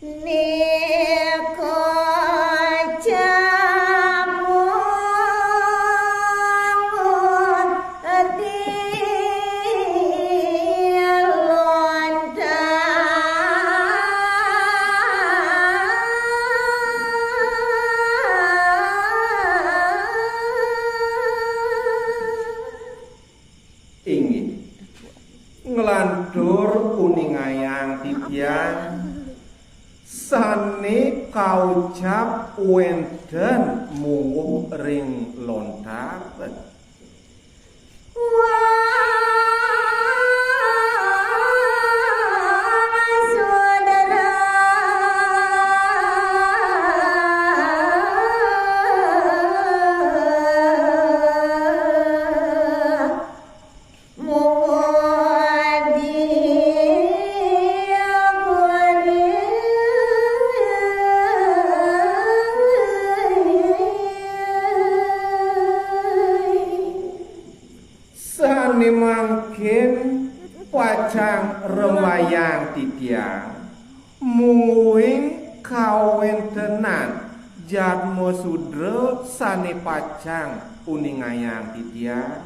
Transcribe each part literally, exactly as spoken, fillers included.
Nika jamu Inggih. Nglantur uningayang titiang sane kaucap wenten mungguh ring lontar. Sane mangkin pacang rembayang titiang, mungguing kawentenan jadma sudra sane pacang uningayang titiang.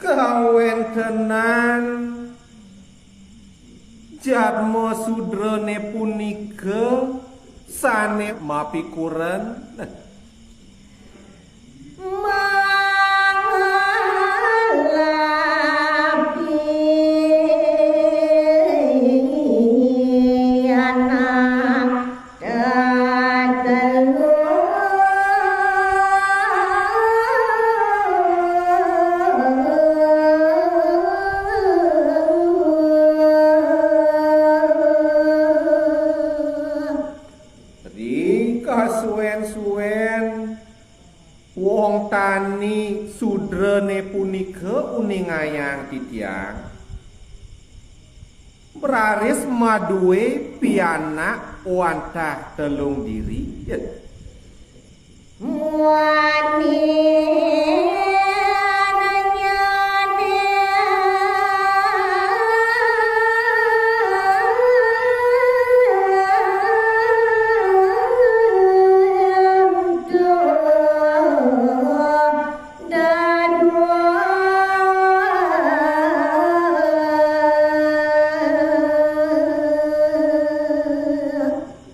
Kawentenan jadma sudrane punika sane mapikuren. Ri kasuwen-suwen wong tani sudrane punika uningayang titiang, raris madue pianak wantah telung diri. Muani nanyane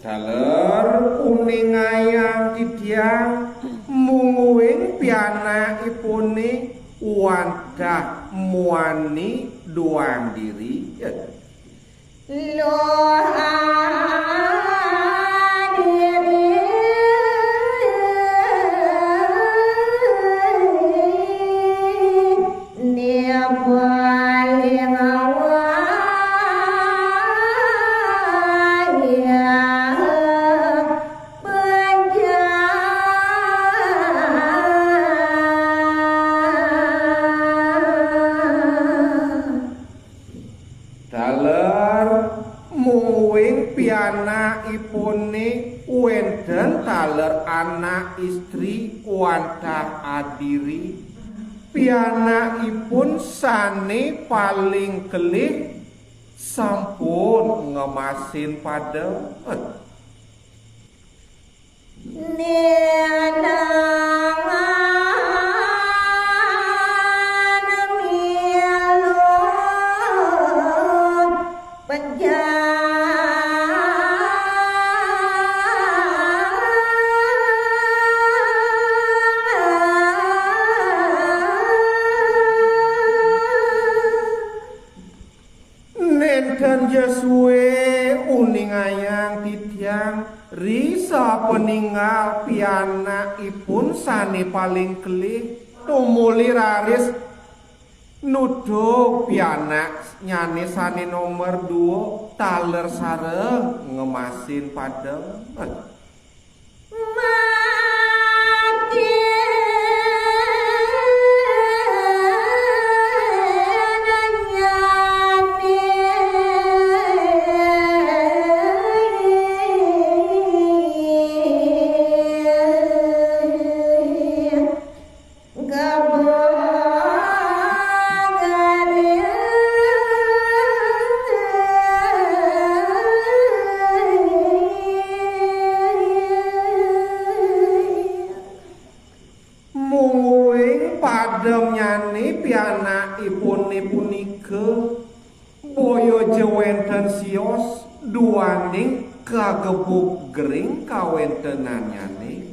Taler uningayang titiang mungguing pianakipune wantah muani duang diri. Loh adiri. Taler mungguing pianakipune wenten taler anak istri wantah adiri. Pianakipun sane paling kelih sampun ngemasin padem. Nenten ja suwe uningayang titiang ri sapaninggal pianakipun sane paling kelih, tumuli raris nuduk pianaknyane sane nomor dua taler sareng ngemasin padem. Mati. Pademnyané pianakipun punika boya ja wénten sios duaning kagebug gering kawéntenannyané.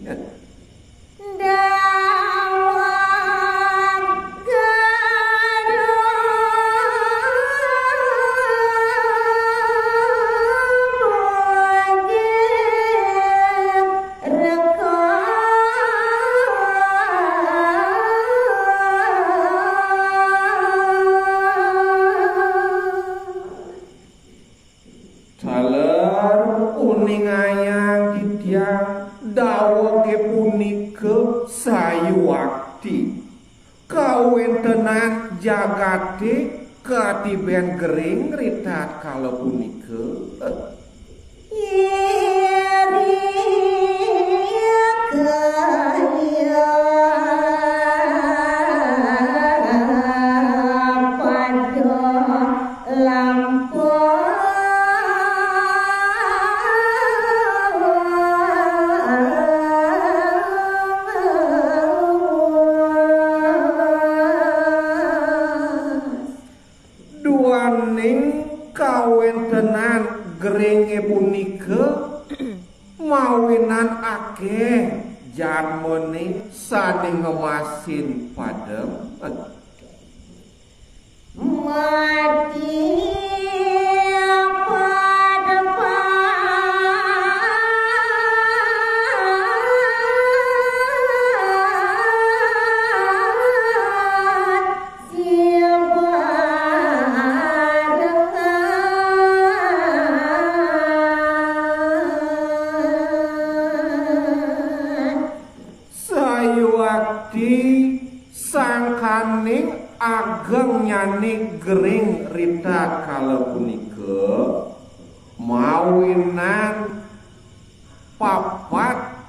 Taler uningayang titiang dawege punika sayuakti. Kawéntenan jagaté katibén gering ritatkala punika. Duaning kawéntenan geringé punika mawinan akéh jadmané sané ngemasin padem. Mati Sayuakti sangkaning agengnyané gering ritatkala punika mawinan papat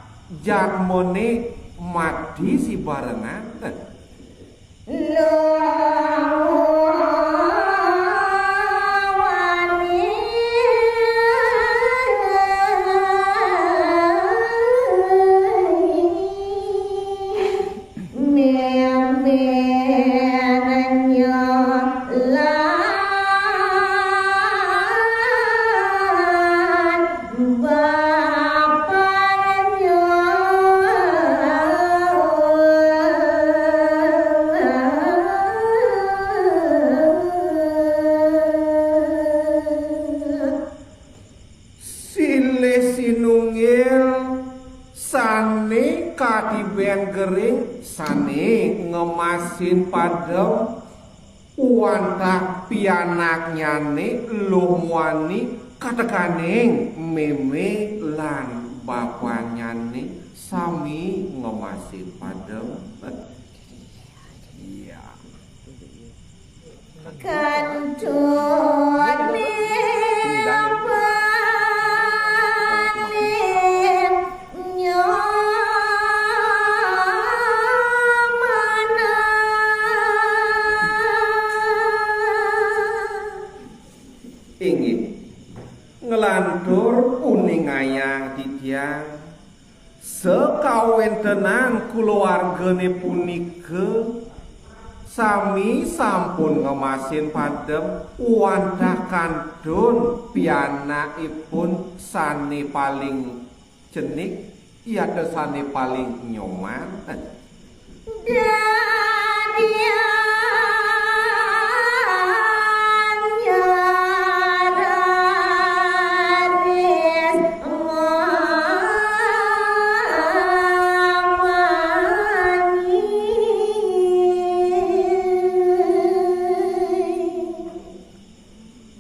jadmané mati sibarengan. Silih sinunggil sané katibén gering, sané ngemasin padem, wantah pianaknyané luh muani katekaning mémé lan bapannyané sami ngemasin padem. Iya. Inggih, nglantur uningayang titiang, sakawéntenan kulawargané punika sami sampun ngemasin padem wantah kantun pianakipun sané paling cenik, yata sané paling nyoman.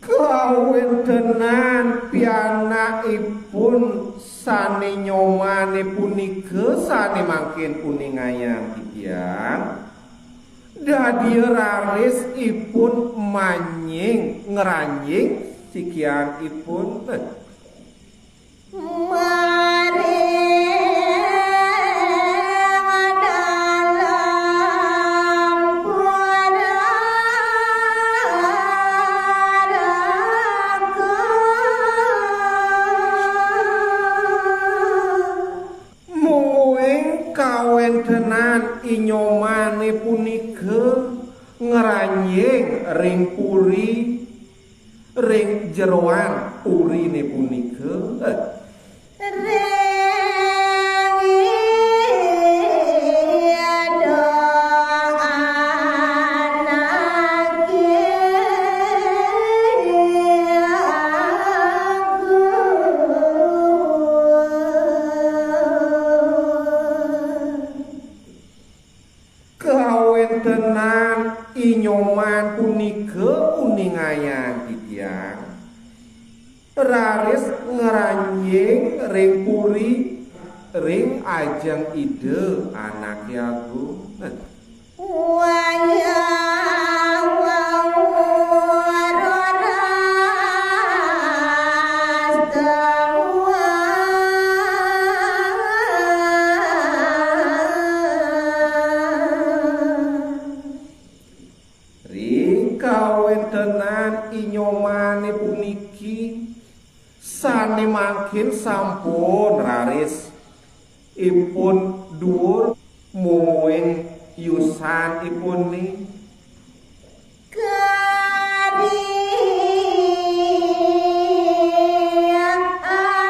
Kawéntenan pianakipun sané nyomané punika sané mangkin uningayang titiang, dadia raris ipun manying ngranjing sikianipun. Mungguing Kawéntenan I Nyomane punika ngranjing ring puri, ring jeroan purine punika. Ring ida anake agung. Kawéntenan I Nyoman punika uningayang titiang, raris ngranjing ring puri ring ajeng Ida Anake Agung. Wayah wau roras tembang. Ring kawéntenan I Nyomane puniki, sane mangkin sampun raris ipun duur mungguing yusanipune. Kadi alit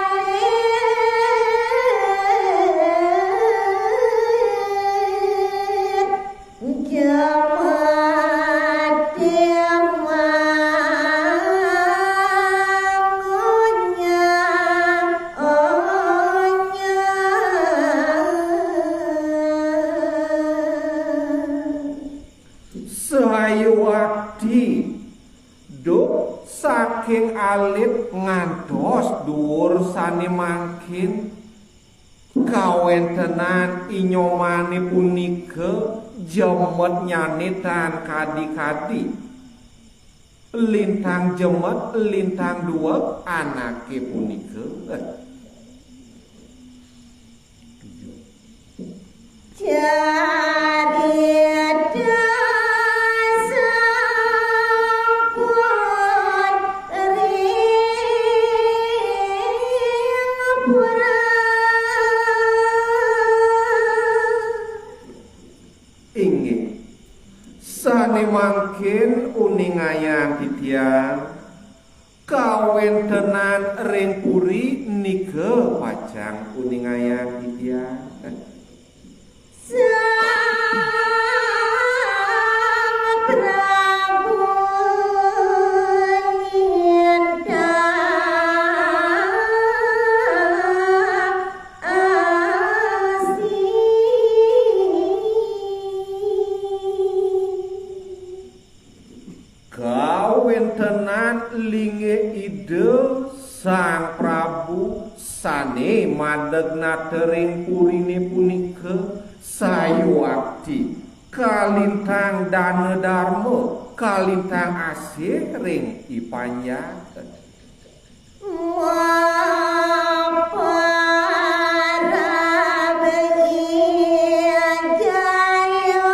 Jamat yang Sayuwakti, duk saking alit ngantos duur sane mangkin, kawéntenan I Nyomane punika jemetnyane tan kadi-kadi. Lintang jemet, lintang dueg anake punika. Carita sampun ring pura. Inggih, sane mangkin uningayang titiang, kawéntenan ring puri nika pacang uningayang titiang. Sang Prabu nyidang asih. Kawéntenan linggih Ida Sang Prabu sane madeg nata ring purine punika sayuwakti kalintang dana darma, kalintang asih ring ipanjang. Maparab ing Jayaprana.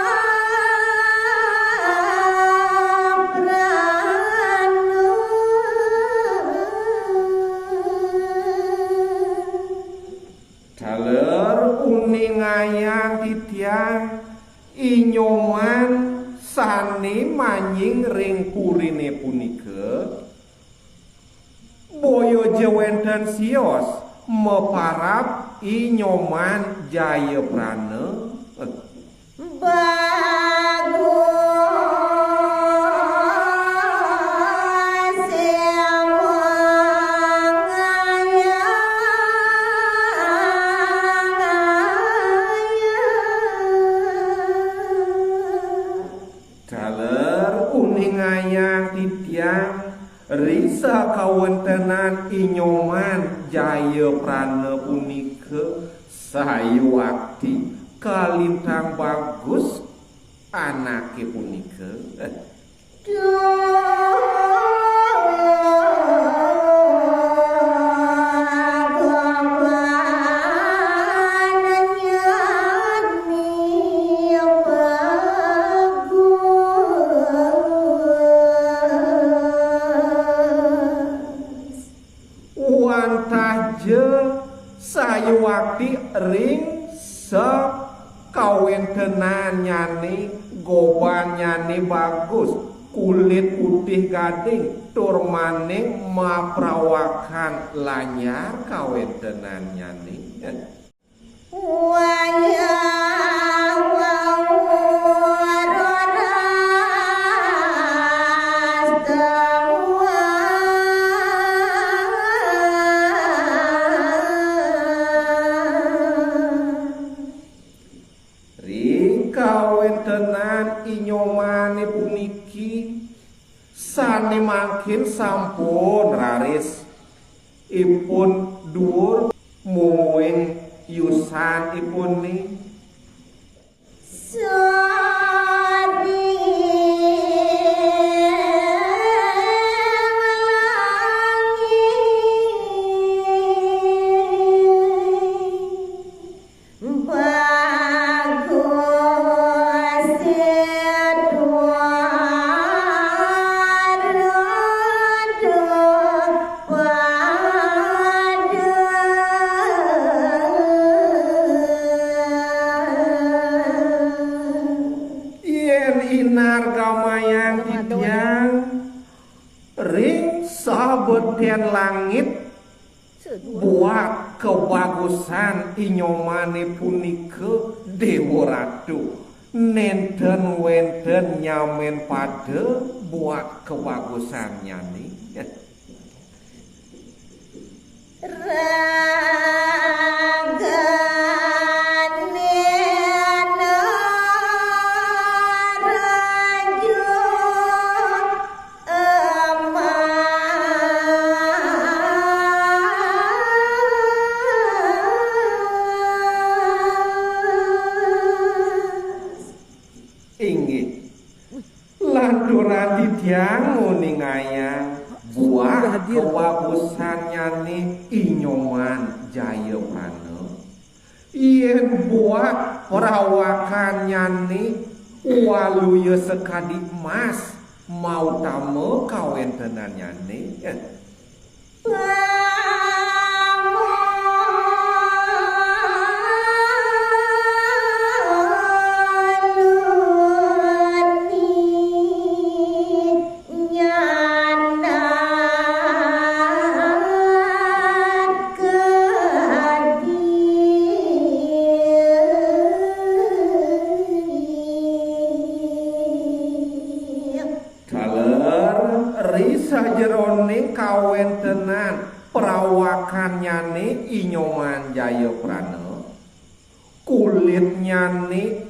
Taler uningayang titiang I Nyoman sane manjing ring purine punika, boya ja wenten sios maparab I Nyoman Jayaprana. Bagus mangayang. Taler uningayang titiang ring sakawentenan I Nyoman Jayaprana punika sayuwakti kalintang bagus anake punika. Duh, wantah ja sayuwakti ring sa Kawéntenannyané, gobannyané bagus, kulit putih gading, tur maning maprawakan lanyar kawéntenannyané. Ring kawéntenan I Nyomané puniki, sané mangkin sampun raris ipun duur, mungguing yusan ipuné. Yén inargamayang titiang ring sabetén langit, buat kabagusan I Nyomané punika, Déwa Ratu, nénten wénten nyamén pada buat kabagusannyané. Inggih. Lantaran titiang nguningayang buah kawagusannyané I Nyoman Jayaprana, yén buah prawakannyané waluya sakadi emas mautama kawéntenannyané. Taler ri sajeroning kawéntenan prawakannyané I Nyoman Jayaprana, kulitnyané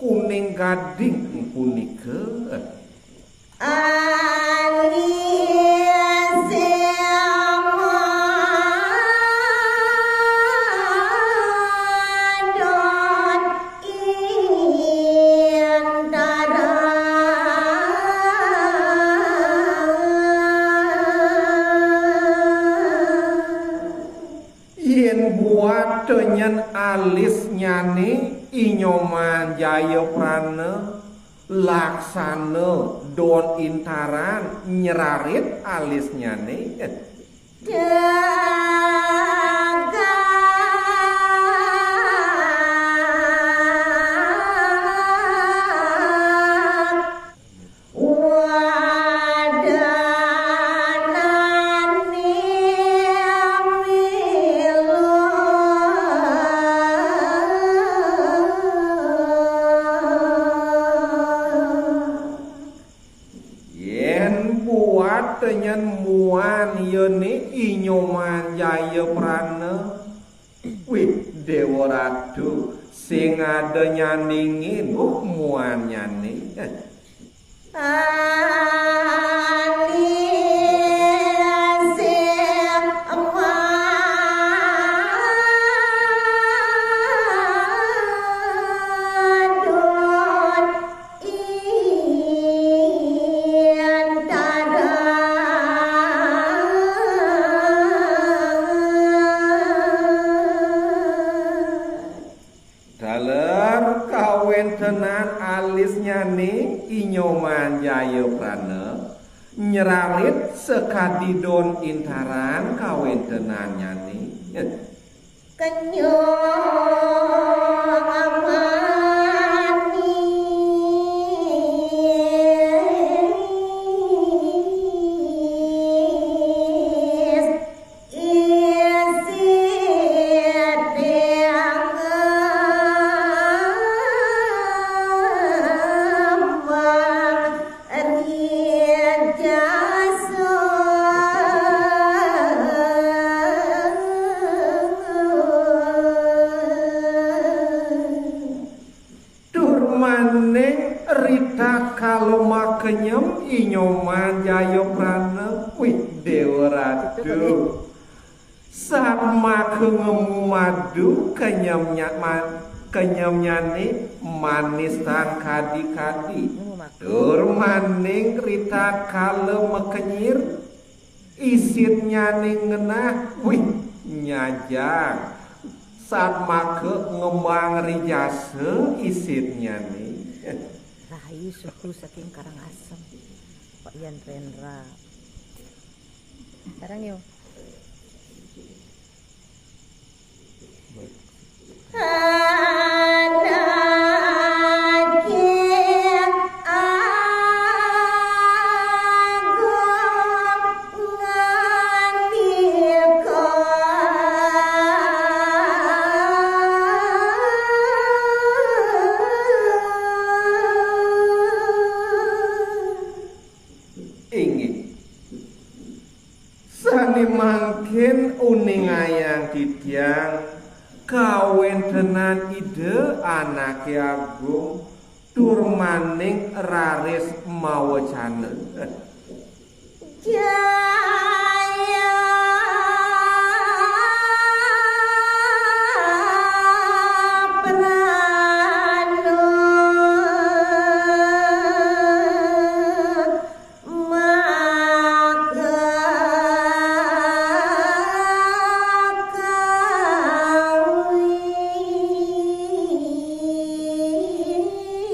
kuning gading punika. Yén buat tenyen alisnyané I Nyoman Jayaprana, laksana don intaran nyrarit alisnyané. Yén buat tenyen muan yéné I Nyoman Jayaprana, wih, Déwa Ratu, sing ada nyandingin, uh, muannyané. Taler kawéntenan alisnyané I Nyoman Jayaprana, nyrarit sakadi don intaran kawéntenannyané. Kenyong Maning ritatkala makenyem i Nyoman Jayaprana, wih, Déwa Ratu. Sat maka ngemu madu, kenyemnya-, ma-, kenyemnyané manis tan kadi-kadi. Tur maning ritatkala makenyir, isitnyané ngenah, wih, nyajang. Sat maka ngembang rijasa isitnyané. Rahayu suku saking Karangasem. Pak Yan Rendra. Sareng yo. Inggih. Sané mangkin uningayang titiang kawéntenan Ida Anaké Agung tur maning raris mawecana. Jaya Prana maka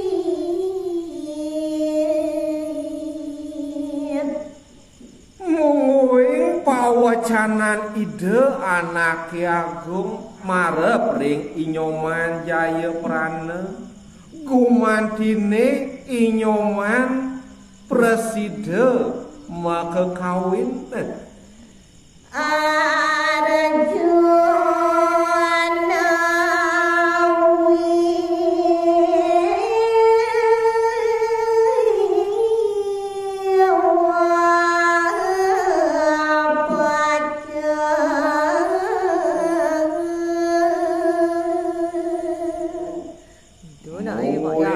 kawin. Mungguing pawecanan Ida Anaké Agung marep ring I Nyoman Jayaprana, gumantiné I Nyoman prasida makakawin. Arjuna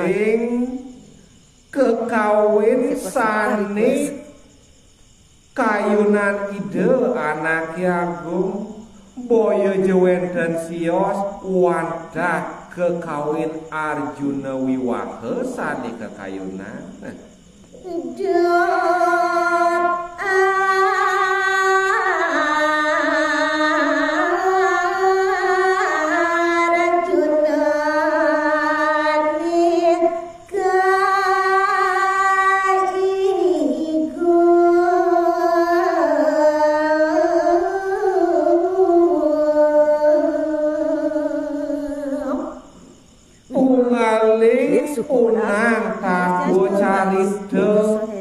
Ring kekawin sané kayunan Ida Anaké Agung, boya ja wénten sios wantah kekawin Arjuna Wiwaha sané kakayunan. Unggaling unang tabuh carita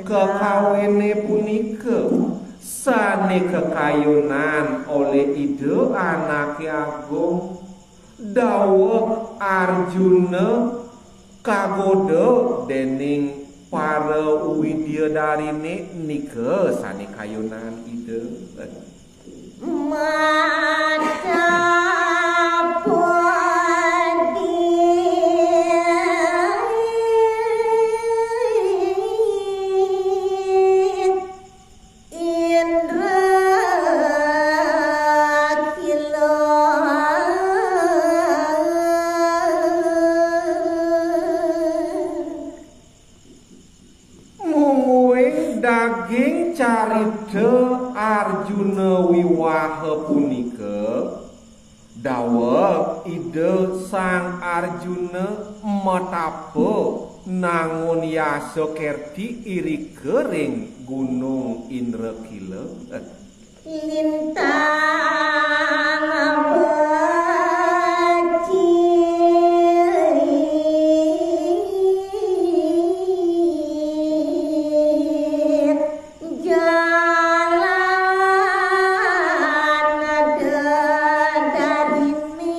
kekawiné punika, sané kakayunan olih Ida Anaké Agung, daweg Arjuna kagoda déning para widyadariné nika sané kayunan Ida. Mungguing daging carita Arjuna Wiwaha punika, daweg Ida Sang Arjuna matapa nangun yasa kerti irika ring Gunung Indrakila. Lintang becik jalan dedariné.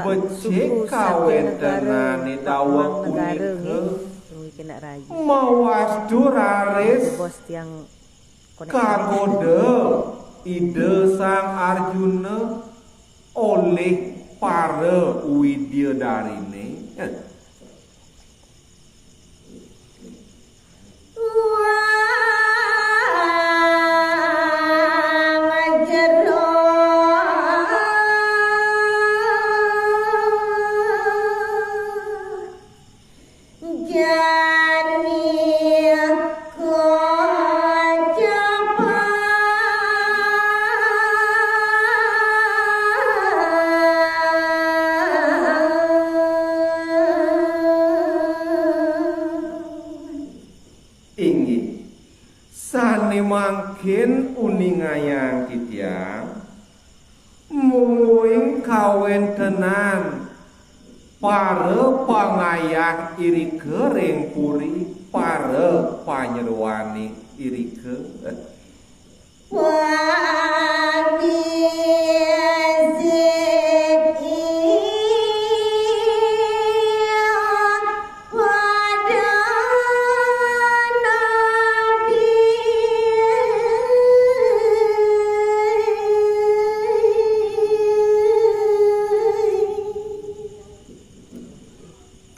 becik kawéntenané daweg punika. Mawastu raris kagoda Ida Sang Arjuna olih para widyadariné. Inggih, sané mangkin uningayang titiang, mungguing kawéntenan para pangayah irika ring puri, para panyeroané irika.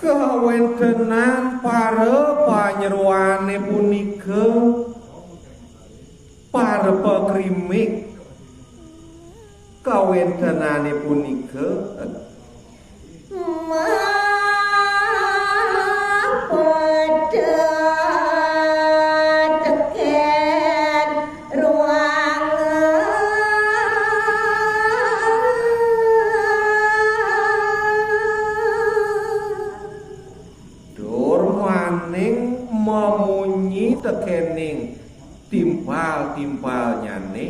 Kawéntenan para panyeroané punika, para pakrimik kawéntenané punika, Tur maning mamunyi tekening timpal-timpalnyané.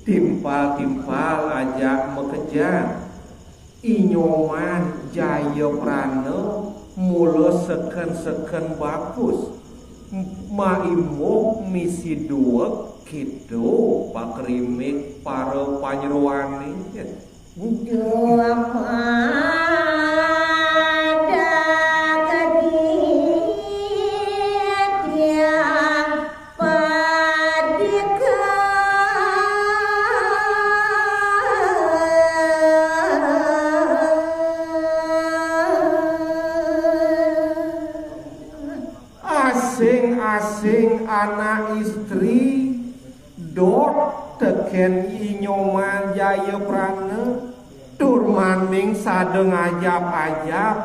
Timpal-timpal ajak makejang. I Nyoman Jayaprana mula seken-seken bagus. Maimuh misi dueg kéto pakrimik para panyeroané. Asing-asing anak istri dot tekén I Nyoman Jayaprana, tur maning sada ngajap-ajap,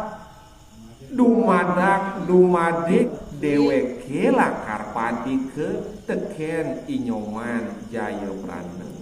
dumadak dumadik déwéké lakar padika tekén I Nyoman Jayaprana.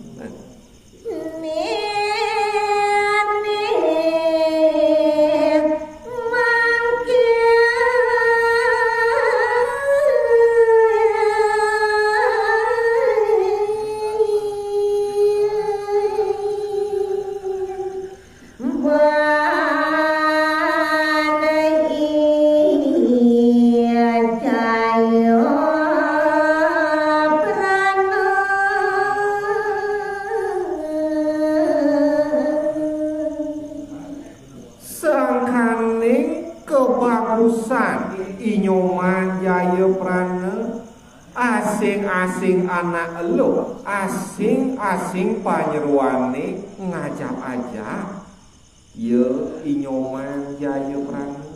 Sangkaning kabagusan I Nyoman Jayaprana, asing-asing anak eluh, asing-asing panyeroané ngajap-ajap. Ya, I Nyoman Jayaprana.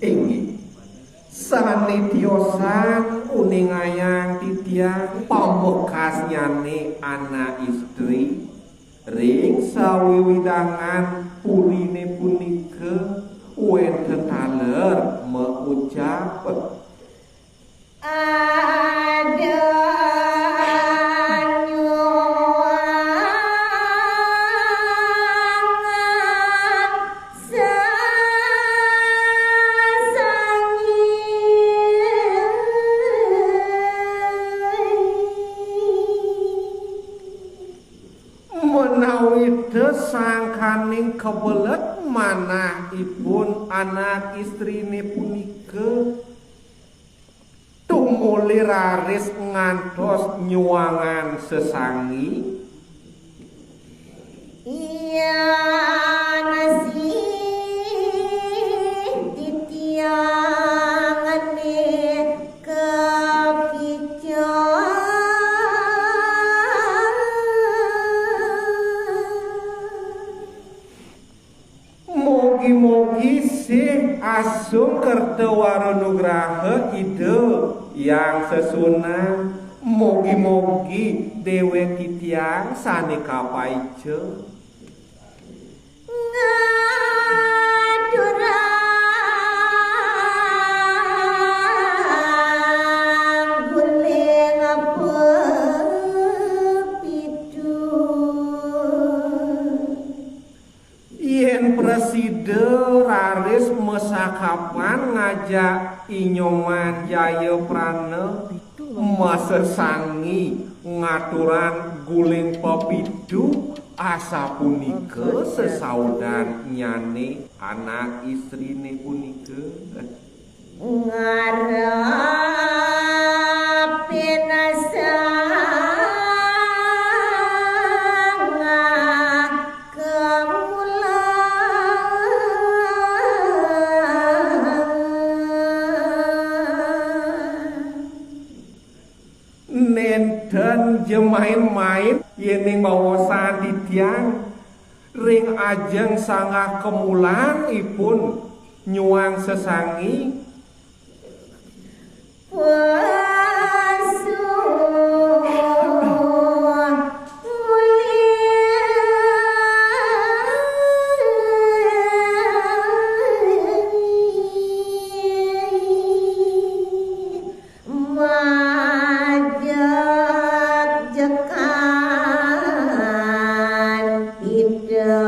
Inggih. Sané tiosan uningayang titiang pamekasnyané anak istri, Wiwidangan puriné punika wénten taler maucap. Ada nyuangan sesangi. Menawi té sangkaning kebelet manahipun anak istriné punika, tumuli raris ngantos nyuangan sesangi. Iya nasih titiang nika pica. Mogi-mogi sih asung kerta wara nugraha Ida Hyang Sesuunan. Mogi-mogi déwék titiang sané kapaica. Ngaturang guling pepitu. Yén prasida raris masakapan ngajak I Nyoman Jayaprana masesangi ngaturang guling pepitu, asapunika sesaudan nyané anak istriné punika. Ngarepin sangah kemulan. Nénten ja main-main yéning maosang titiang ring ajeng sangah kemulan ipun nyuang sesangi. Majak-jakan Ida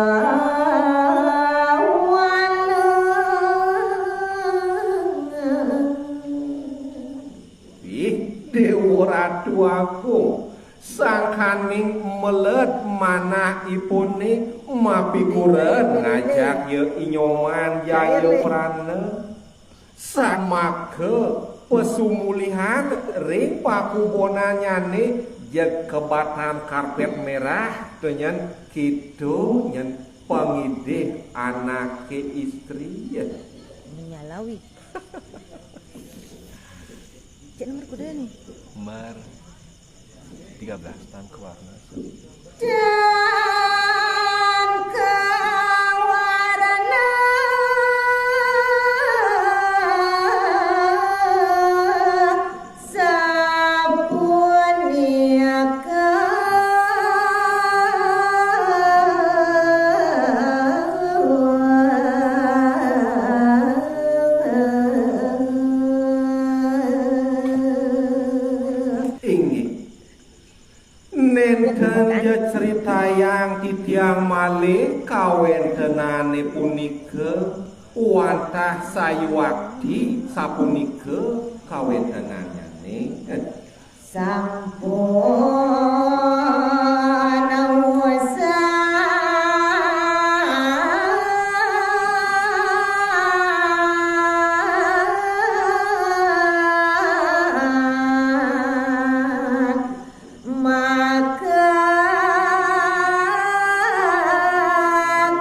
Waleng. Ih, Déwa Ratu Agung, sangkaning meled manahipuné mapikuren ngajak ya I Nyoman Jayaprana. Samaka pasumulihan ring pakubonannyané jeg kebatan karpet merah, to nyen, kéto nyen pangidih anaké istri. Menyalawi. Cek nomor kuda nih. Nomor tiga belas, tangka warna. Tangka warna sapunika. Inggih. Nénten ja critayang titiang malih kawéntenané punika, wantah sayuwakti sapunika kawéntenannyané. Sampun usah maka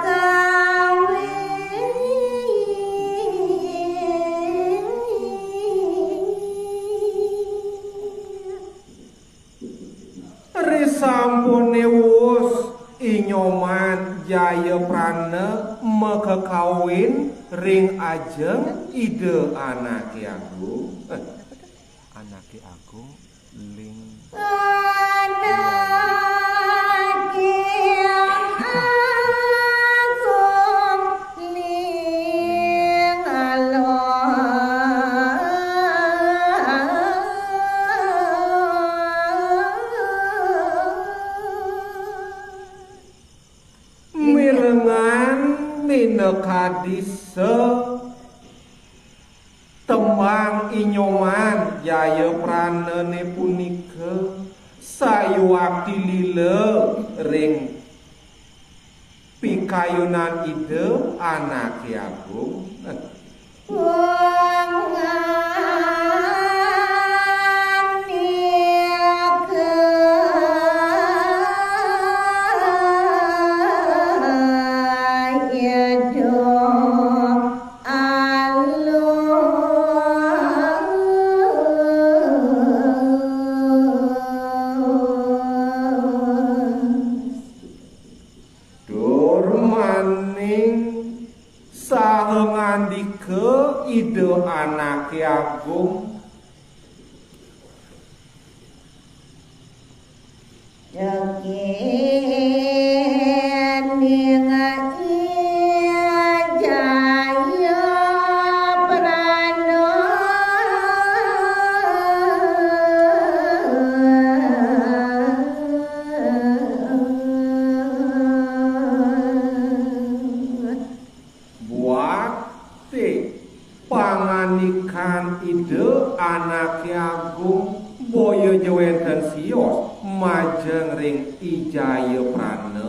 kawin. Risampuné wus I Nyoman Jayaprana makakawin ring ajeng Ida Anaké Agung. Anaké Agung ling. Anaké Agung. Minakadi sa tembang I Nyoman Jayapranané punika sayuwakti lila ring pikayunan Ida Anaké Agung. Tur maning saha ngandika Ida Anaké Agung. Buat té pangandikan Ida Anaké Agung boya ja wénten sios majeng ring I Jayaprana.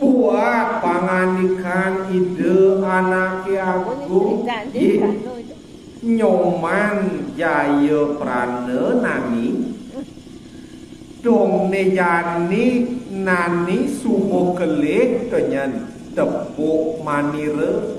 Buat pangandikan Ida Anaké Agung, nggih, Nyoman Jayaprana nani. Dongé jani nani suba kelih kenyen tepuk manira.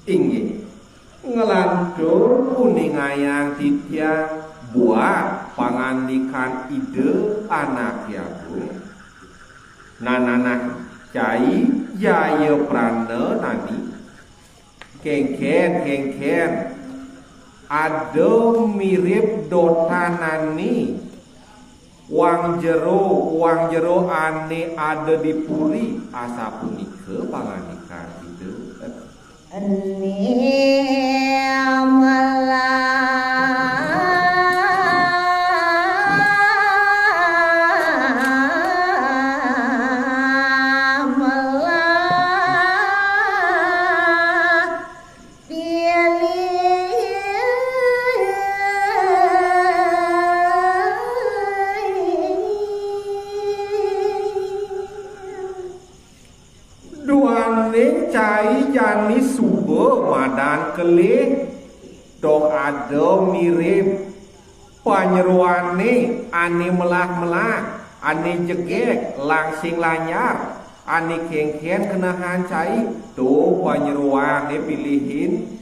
Inggih, nglantur uningayang titiang buat pangandikan Ida Anaké Agung. Nananah cai Jayaprana nani. Kénkén, kénkén. Ada mirib dotanané wang jero, wang jero ané ada di puri, asapunika pangandikan Ida. Duaning cai jani suba madan kelih, dong ada mirib panyeroané ané melah-melah, ané jegég, langsing lanjar, ané kénkén kenehan cai, to panyeroané pilihin.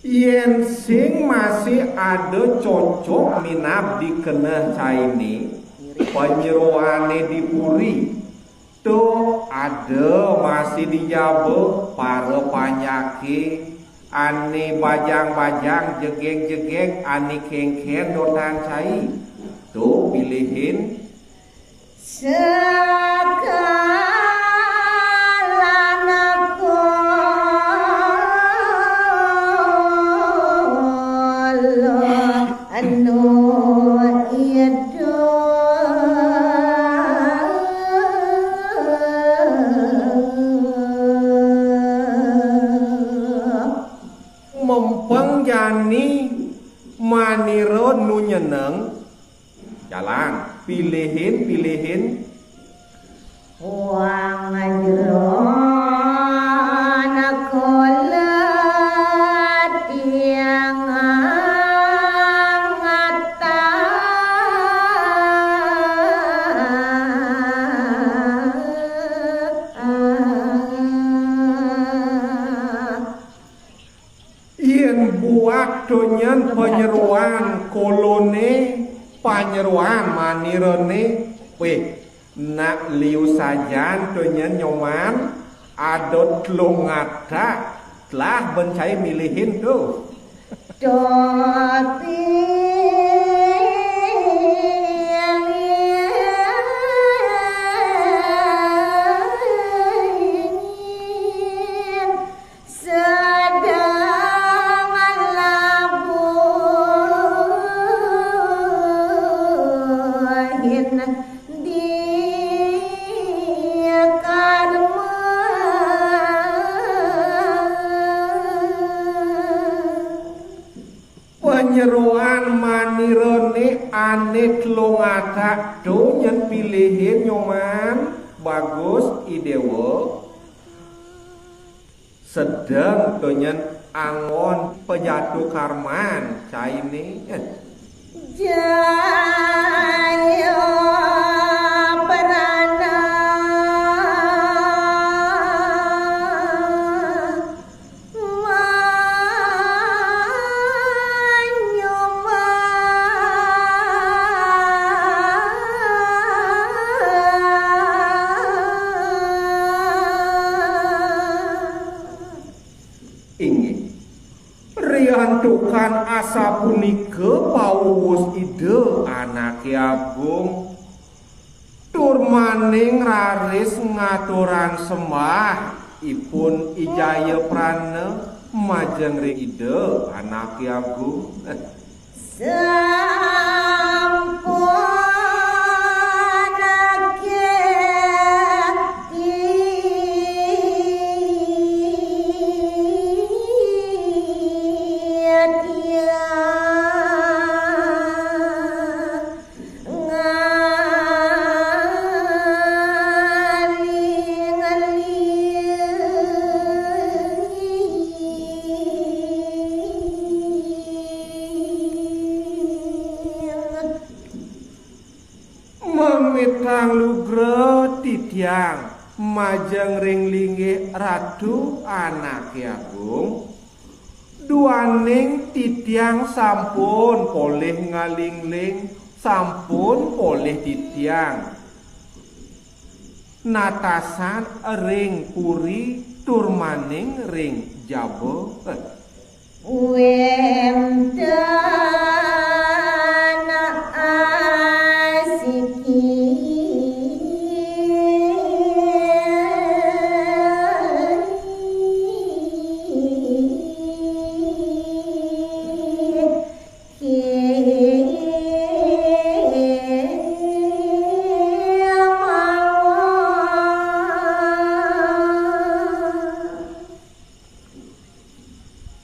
Yén sing masih ada cocok minab di keneh cainé, panyeroané di puri, to ada masih di jaba para panjaké ané bajang-bajang, jegég-jegég, ané kénkén dotan cai. To pilihin. Pang jani manira nu nyeneng. Jalan, pilihin, pilihin. Wang jero nak kola tiang ngata. Yen buat to nyen panyeroan kolone, panyeroan manirane, weh, nak liu sajan to nyen Nyoman, ada telung atak, telah bencai milihin to. Tapi sedang labuhin di Karma. Panyeroan manirane ane telung atak to nyen pilihin Nyoman, bagus, I Dewa. Sedeng to nyen angon pejatukarman caine. Jaya Prana Manyumbah. Inggih. Riantukan asapunika pauwus Ida Anake Agung, tur maning raris ngaturang sembah ipun I Jaya Prana majeng ring Ida Anake Agung. Sampun Mamitang lugra titiang majeng ring linggih Ratu Anake Agung. Duaning titiang sampun polih ngalingling, sampun polih titiang natasan ring puri tur maning ring jaba. Wénten asiki.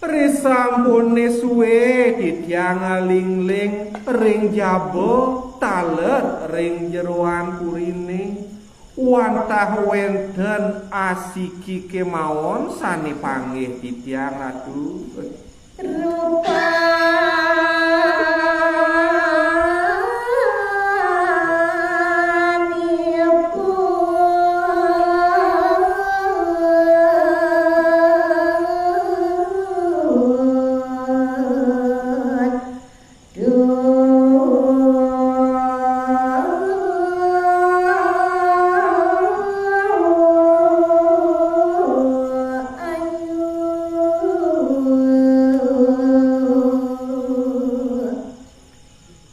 Risampune sué titiang ngalingling ring jaba taler ring jeroan purine, wantah wénten asiki kémaon sané panggih titiang, Ratu. Rupanipun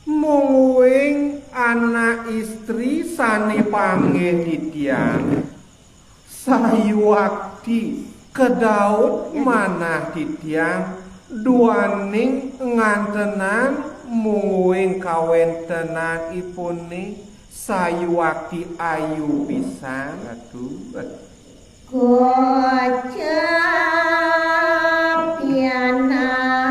Mungguing anak istri sané panggih titiang, sayuakti kedaut manah titiang duaning ngantenang mungguing kawéntenanipune sayuakti ayu pisan, Ratu. Kocap pianak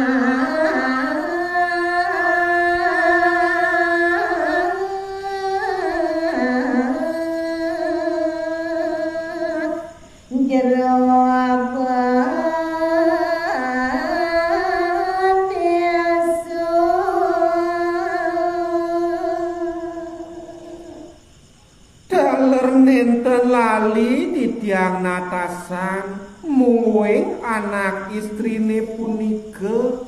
Kali titiang natasan, mungguing anak istrine punika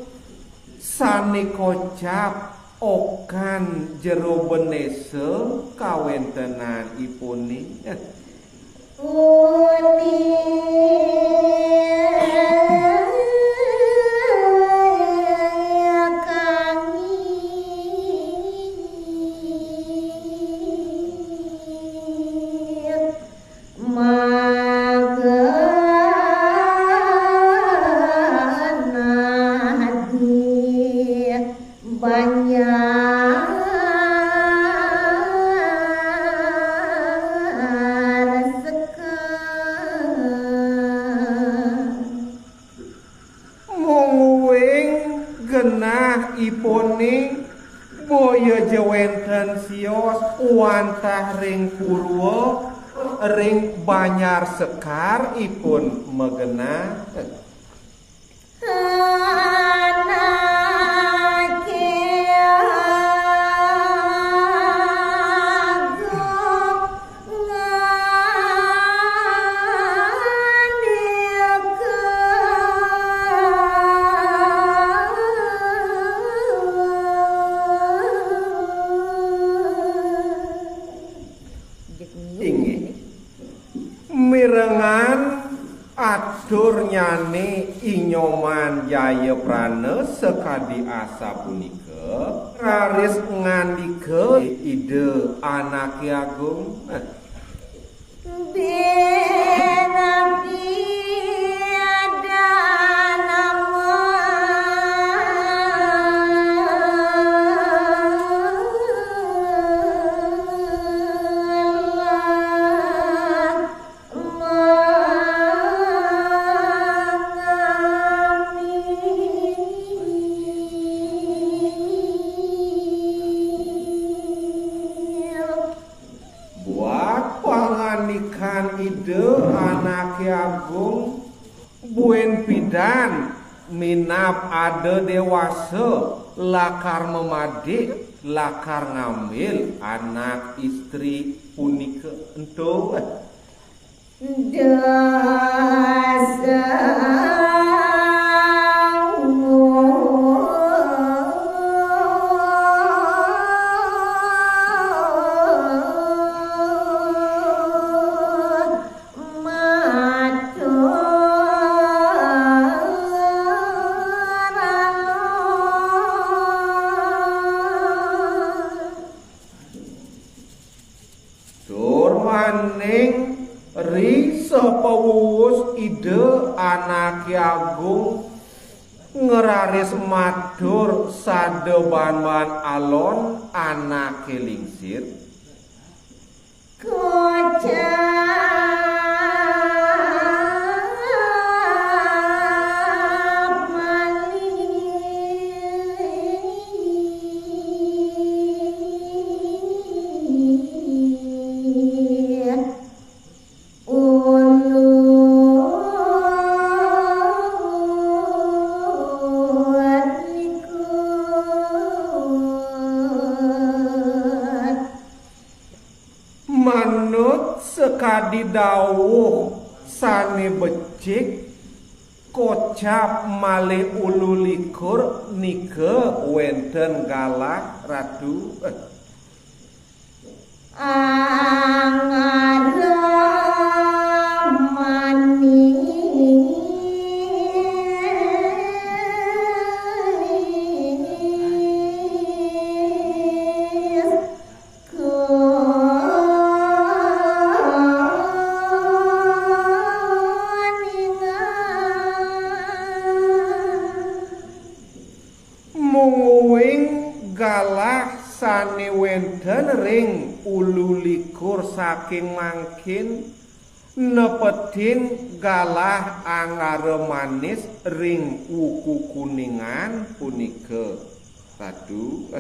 sane kocap okan jero benesa kawentenanipune. Mungguing genahipune boya ja wenten sios wantah ring purwa, ring Banjar Sekar ipun magenah. Inggih. Mirengan aturnyane I Nyoman Jayaprana sakadi asapunika, raris ngandika Ida Anake Agung. Buat pangandikan Ida Anake Agung, buin pidan minab ada dewasa lakar mamadik, lakar ngambil anak istri punika ento. Tur maning ri sapawuwus Ida Anake Agung ngraris matur sada banban alon anake lingsir. Manut sakadi dawuh sane becik, kocap malih ulu likur nika wenten galah, Ratu. Mungguing galah sane wenten ring ulu likur saking mangkin nepetin galah anggara manis ring wuku kuningan punika, Ratu.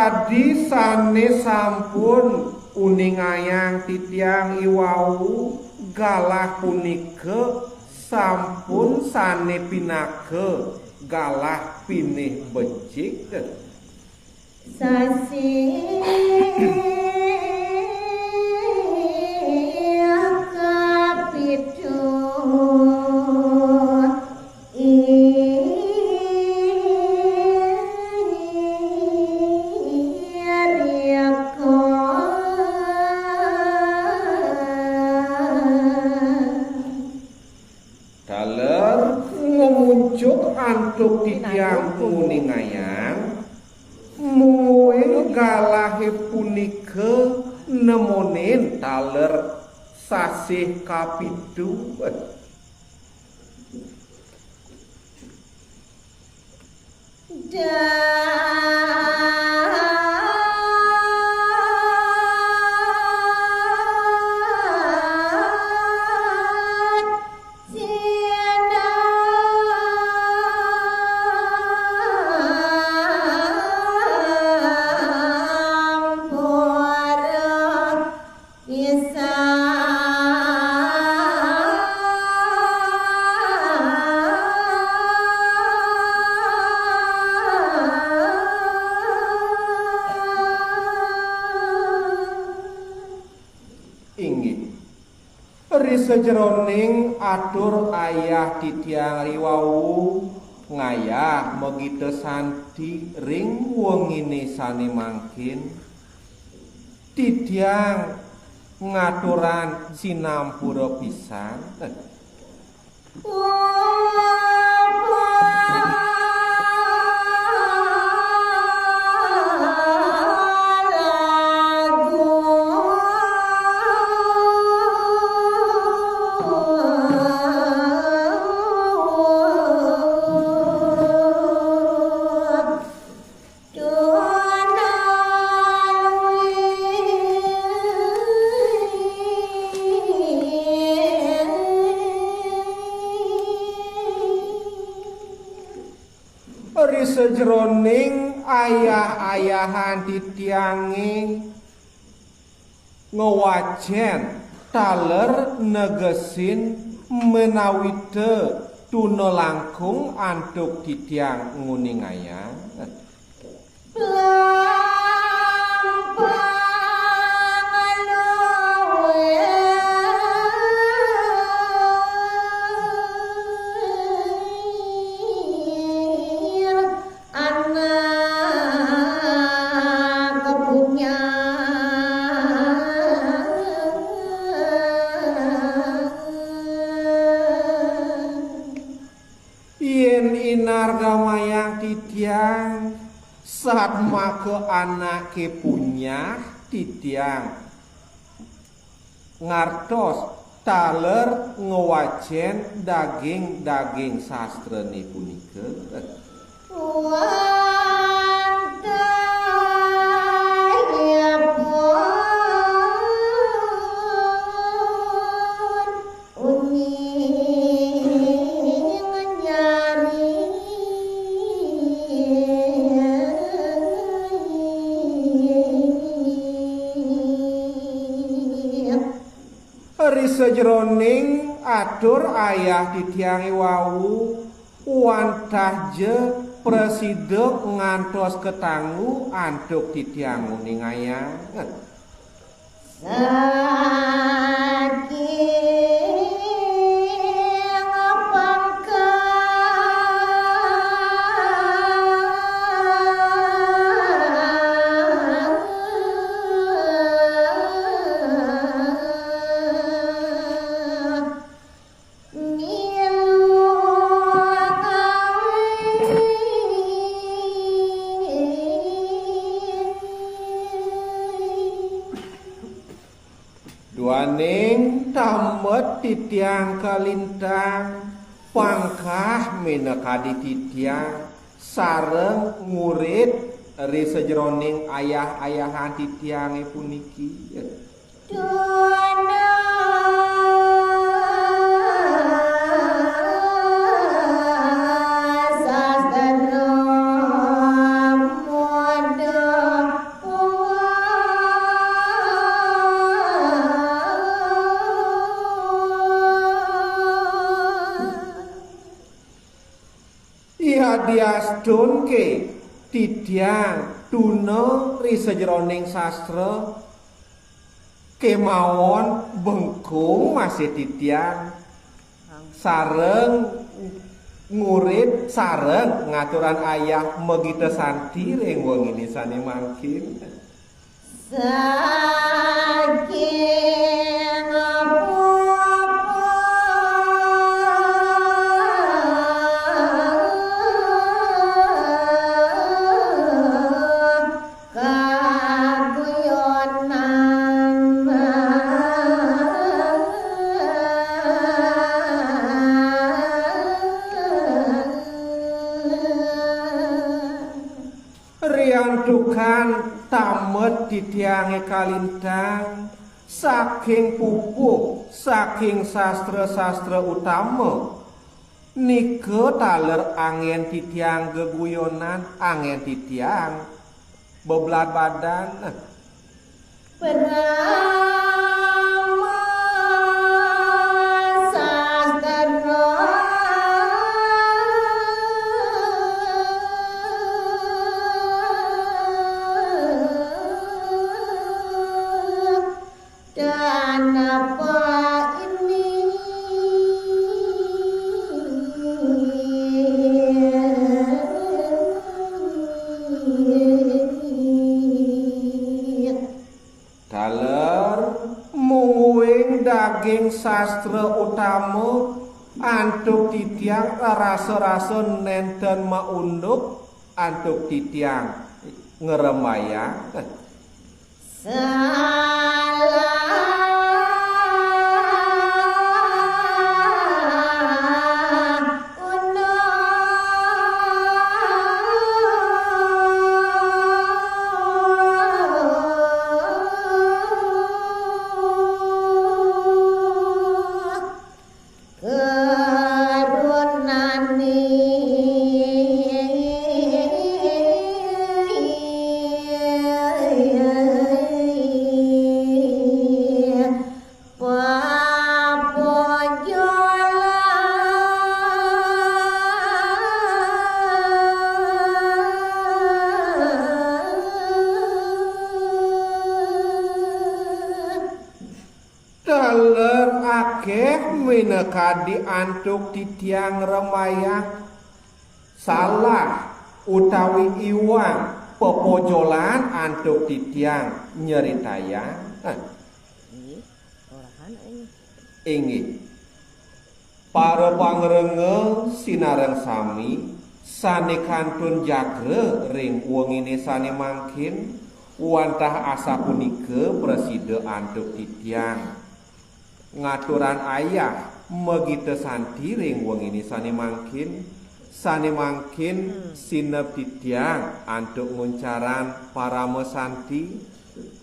Adi sane sampun uningayang titiang iwau, galah punika sampun sane pinaka galah pinih becik. Sasih kapitu. Taler nguncuk antuk titiang nguningayang, mungguing galahe punika nemonin taler sasih kapitu. Inggih. Ri sajeroning atur ayah titiang riwau ngayah magita santi ring wengine sane mangkin, titiang ngaturang sinampura pisan. Ri sajeroning ayah-ayahan titiange ngwacen taler negesin menawita tuna langkung antuk titiang nguningayang. Anak kepunyaan. Yen inargamayang titiang, satmaka anake punyah titiang ngartos taler ngwacen daging-daging sastrane punika. Wantahipun uning nyari. Ri sajeroning atur ayah titiange wau, wantah ja prasida ngantos katanggu antuk titiang nguningayang. Saking pangkat Duaning tambet titiang kalintang, pangkah minakadi titiang sareng ngurit ri sajeroning ayah-ayahan titiange puniki. Tuna sastra modo Diastunke titiang tuna ri sajeroning sastra, kemawon bengkung masih titiang sareng ngurit sareng ngaturang ayah magita santi ring wengine sane mangkin. Saking pupuh kaguyonan. Riantukan tamet titiange kalintang saking pupuh, saking sastra-sastra utama, nika taler angen titiang geguyonan, angen titiang beblad badan. Brahma sastra. Dan apa ini? Taler mungguing daging sastra utama antuk titiang rasa-rasa nenten maunduk antuk titiang ngrembayang. Salah unduk. Karunane papojolan. Taler akeh minakadi antuk titiang rembayang salah utawi iwang pepojolan antuk titiang nyeritayang. Inggih, orahan, inggih. Inggih. Para pangrenga sinareng sami sane kantun jagra ring wengine sane mangkin, wantah asapunika prasida antuk titiang ngaturan ayah magita santi ring wengine sane mangkin, sane mangkin sineb titiang antuk nguncaran parama santi.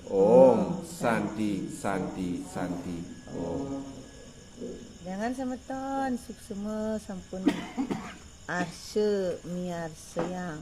Om Santi, Santi, Santi. Om. Dangan semeton, suksma sampun arsa miarsayang.